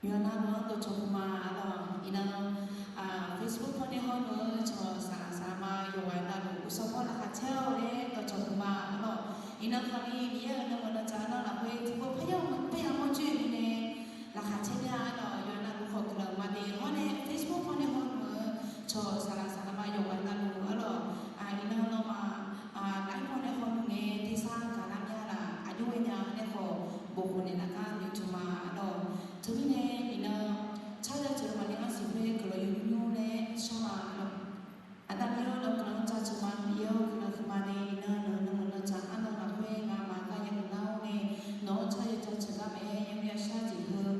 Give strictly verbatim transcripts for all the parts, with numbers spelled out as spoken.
Yawqha navluf-anr dawqcawq puq ma arlawq. Iqnan, Facebook pawnae hawluf-eu cawq saqlaq saqlaq ma yawqghaq navluf uqshawr pawr laqkhaq caer-awq laer dawqcawq puq ma arlawq. Iqnan khaqni Miqyaer-euq nuima nanrtsaq arnan lafkhoer tiqpov parya parya mawrjoer-eu mirnae laqkhaq caer nya arlawq. Yawqha navluf khawf guiqlanq ma de hawr nae Facebook pawnae hawluf-eu cawq saqlaq saqlaq ma yawqghaq navluf arlawq. Iqnan nawmaf lafkhoer pawnae hawluf ngae tersar gaqlar mya laf aqjox ghaenya nae khawf bof khof naeq laf gar noeqtmq ma arlawq. Teumirnae iqnan tsawrjaqceuq maqnaeq-anr siqkhoer guiqlanq yawqnymr nymr laer shar ma arlawq. Aqda Miqyaer-or, nawq guiqlanq jaceuq ma. Miqyaer-or, guiqlanq huiqma nae iqnan nawq-euq nuima nanrtsaq arnan lafkhoer ngamaf gar yamq nar-awr nae nawq-anr tsawrjaqceuq gar mae-aer yamq yashar jeq heu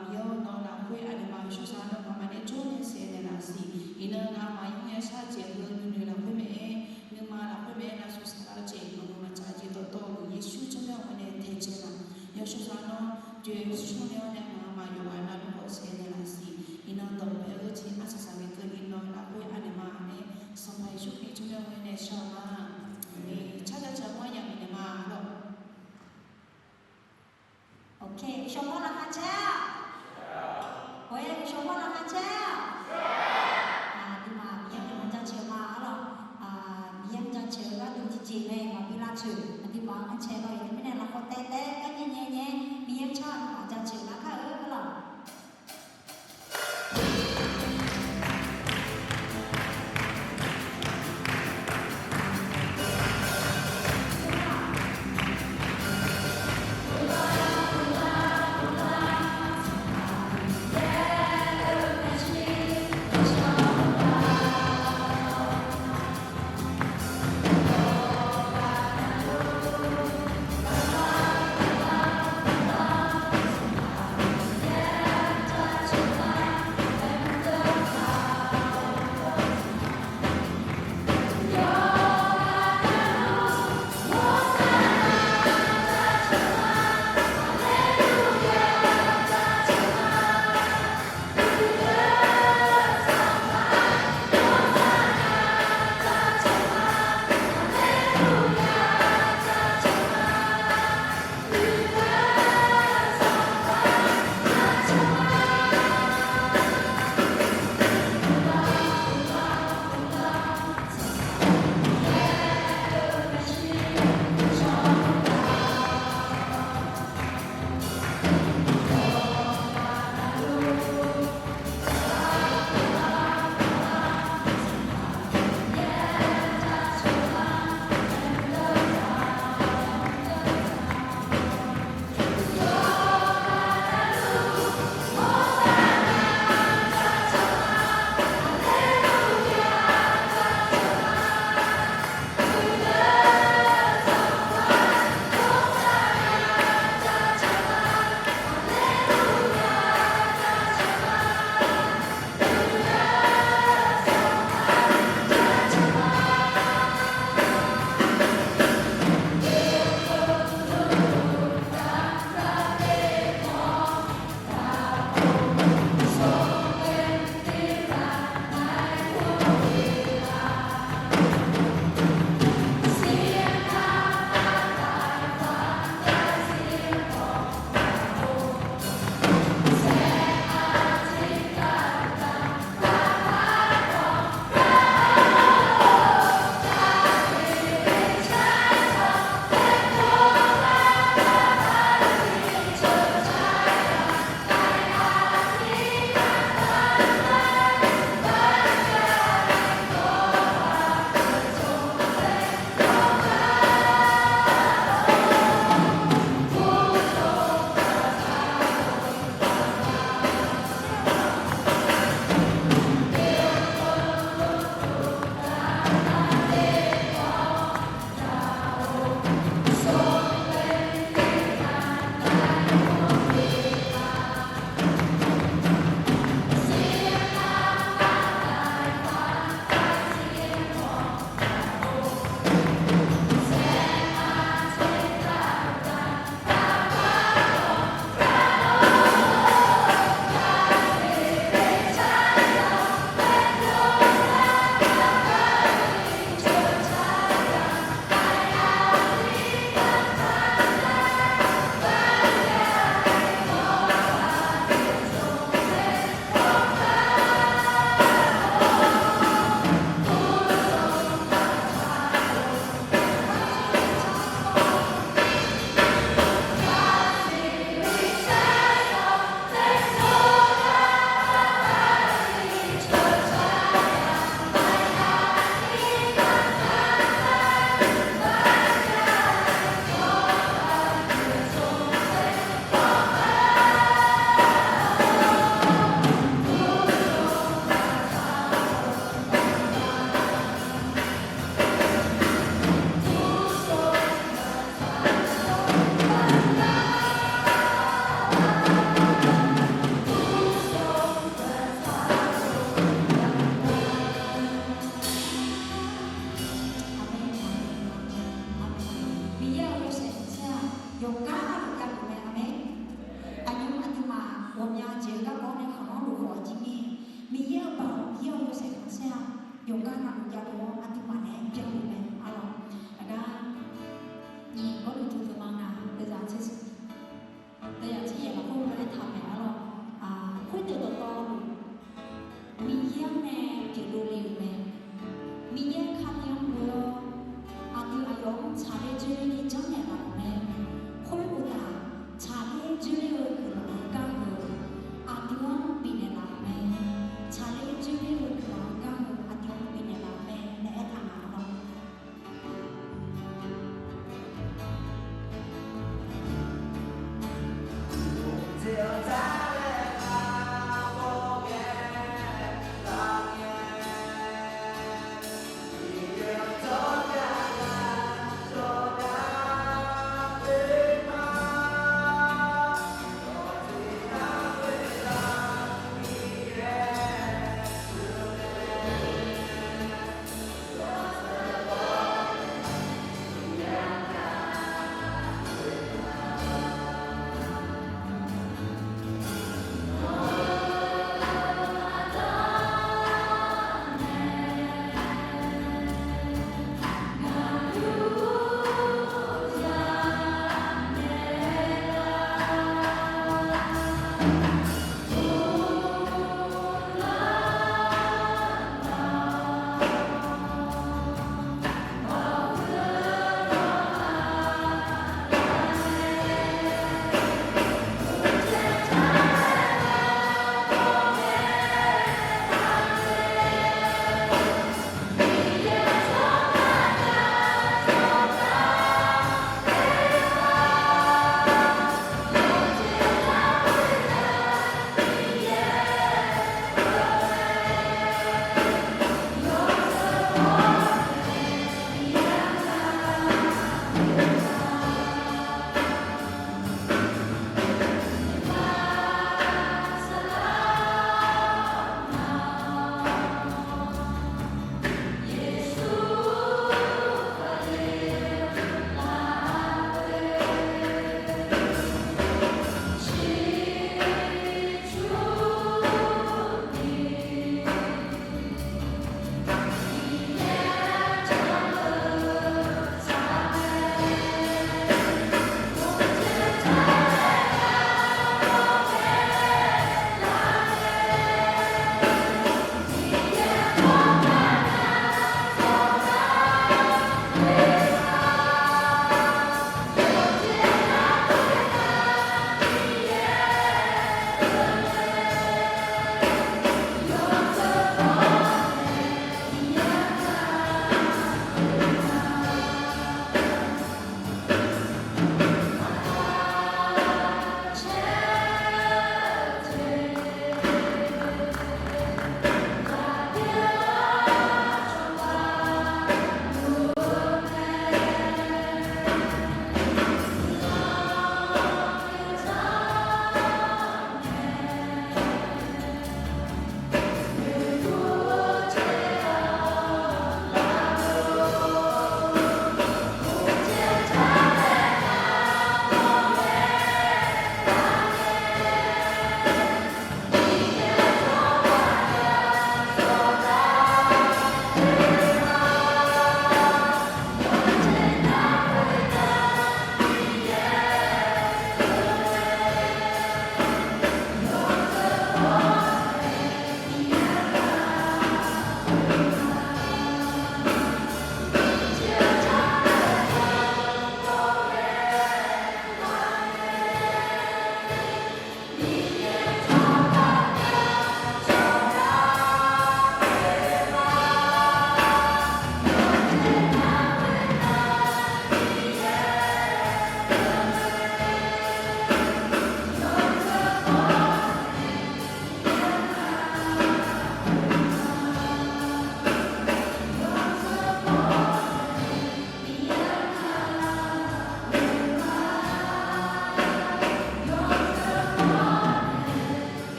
Miqyaer-or, nawq lafkhoer aqduimaf-euq shawrshaq-anr nawmaf maqnaeq jawr nae saef naeqlaf siq. Iqnan ngamaf yamq yashar jeq heu nuinoeq lafkhoer mae-aer, nuima lafkhoer mae-aer lavshuif saqlar-eu jeq maqmuiq maqtsaq jeq dawqtawvluf Yeqsur tsawrmyanr-eu nae taejae laf. Yawshawr saqlar-anr joeqshur nae-awr nae ngamaf yawqghaq navluf khawf saef naeqlaf siq. Iqnan dawq paeq-eu jeq arsaq saqlaq keuvni nawq lafkhoer anaeq ma laer Sanqpaq Yeqsur Kali tsawrmyanr-eu nae shar-eu ma. Tsawrjaqceuq-anr yamq naeq ma arlawq. Ok, uqshawq pawr laqkhaq caer-awq. Oe, uqshawq pawr laqkhaq caer-awq. Aqduimaf Miqyaer guiqlanq jaceuq ma arlawq. Miqyaer jaceuq-eu gharduq tiqjeq nae maqbi lavtsoeq aqduimaf-anr caer lawr-iq. Teumirnae lafkhoer taev taev